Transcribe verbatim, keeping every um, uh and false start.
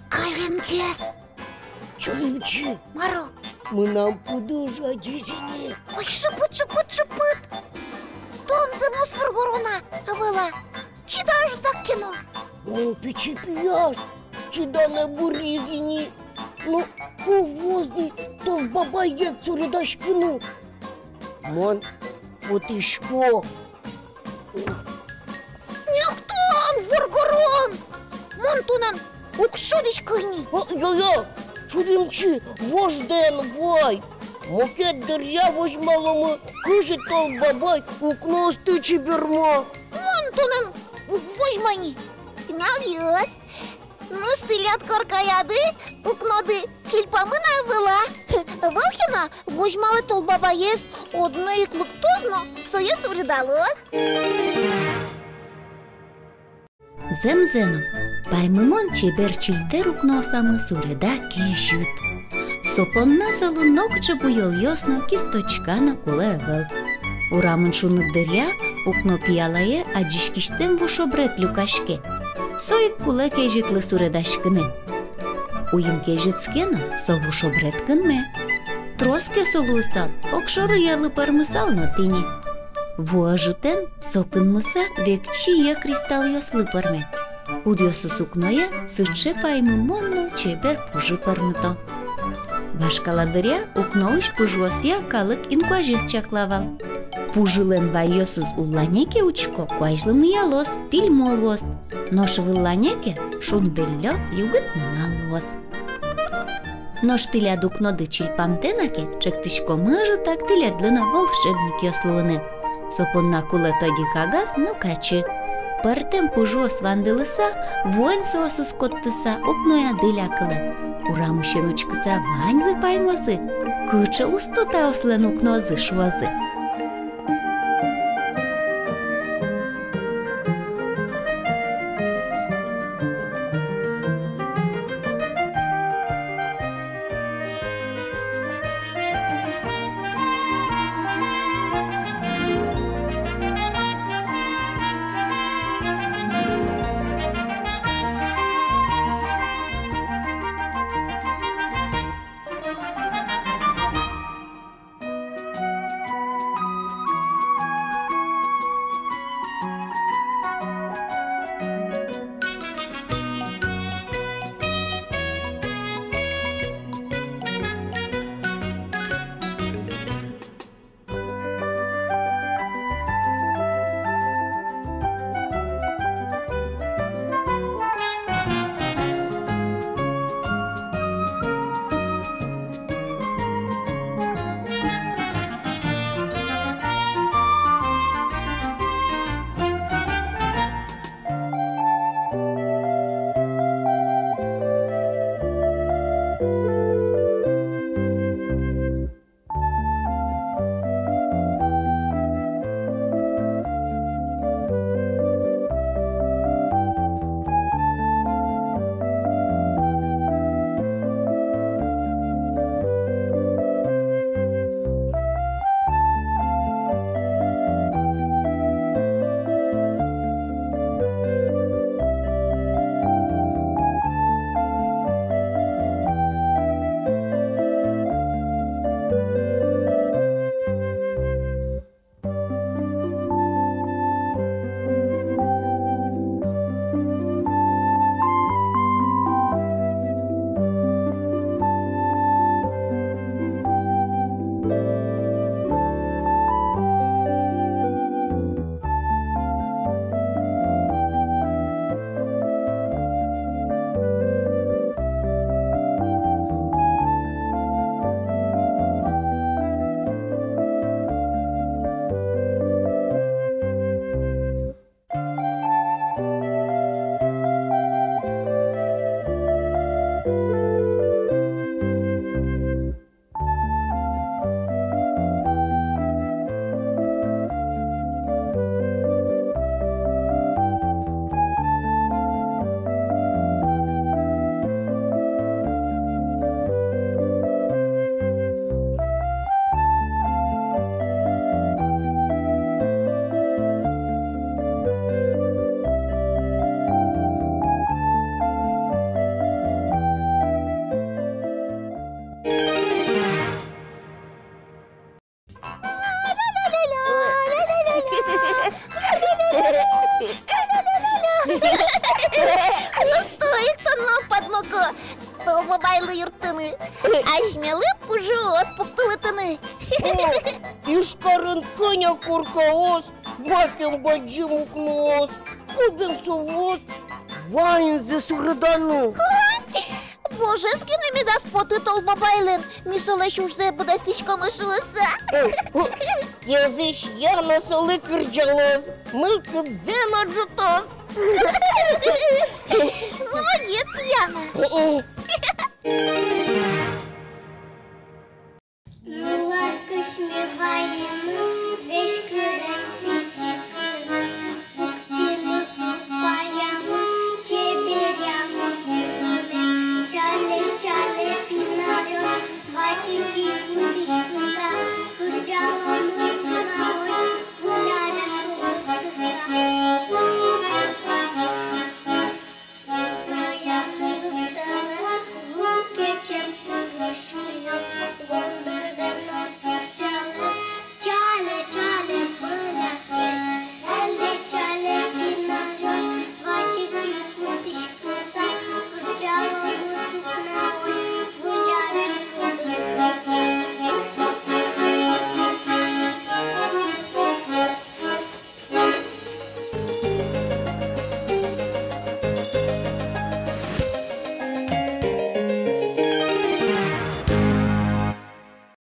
Калленгес. Чоймчи. Мар-о? Мынам пыдыж адӟиз ини. Ой, шыпыт, шыпыт, шыпыт. Тон зэмос воргорон-а, ӧвӧл-а? Чида ӧжытак ке но. Мон пичи пияш, чиданы быриз ини. Ну, ку вуоз ни Тол Бабаез суредаськыны? Мон потӥсько. Эх, тон воргорон! Мон тонэн уг шудӥськы ни. А, я-я, Чоймчи, вождэ эн вай. Мукет дыръя возьмаломы, кызьы Тол Бабай укноосты чеберма. Мон тонэн уг возьма ни. Пиналъёс, нош тӥляд коркаяды укноды чильпамын-а, ӧвӧл-а? Ӧвӧл ке но, возьмалэ Тол Бабаез, одно ик лыктоз но сое суредалоз. Зэмзэ но, паймымон чебер чильтэр укноосамы суреда кезьыт. Со понна солы нокыӵе буёлъёс но, кисточка но кулэ ӧвӧл. Урамын шуныт дыръя укно пиялае адӟиськисьтэм ву шобрет люкаське. Со ик кулэ кезьытлы суредаськыны. Уйин кезьытске но, со ву шобрет кынме. Трос ке со луысал, огшоры йӧлы пӧрмысал но тӥни. Ву ӧжытэн со кынмыса векчи йӧ кристаллъёслы пӧрме. Кудъёсыз укное сыӵе паймымон но чебер пужы пӧрмыто. Вашкала дыръя укноысь пужыосъя калык инкуазез чакла вал. Пужылэн вайёсыз уллане ке учко, куазьлы миялоз, пильмо луоз. Нош выллане ке, шундыллё, югыт нунал луоз. Нош тӥляд укноды чильпамтэ на ке, ӵектӥськомы ӧжытак тӥледлы но волшебникъёс луыны. Со понна кулэ тӧдьы кагаз но качы. Пӧртэм пужыос вандылыса, вуэн соосыз коттыса, укнояды лякылэ. Урамысен учкыса, ваньзы паймозы, кыӵе устотаослэн укнозы, шуозы. асьмелы пужыос пуктылытыны. О, Ижкарын кӧня коркаос, макем бадӟым укноос, кубен совоос, ваньзэ суреданы. Вожез гинэ медаз поты Тол Бабайлэн, ми солэсь ужзэ быдэстӥськомы шуыса. Озьы Яна солы кырӟалоз, мылкыдзэ но ӝутоз. Молодец, Яна.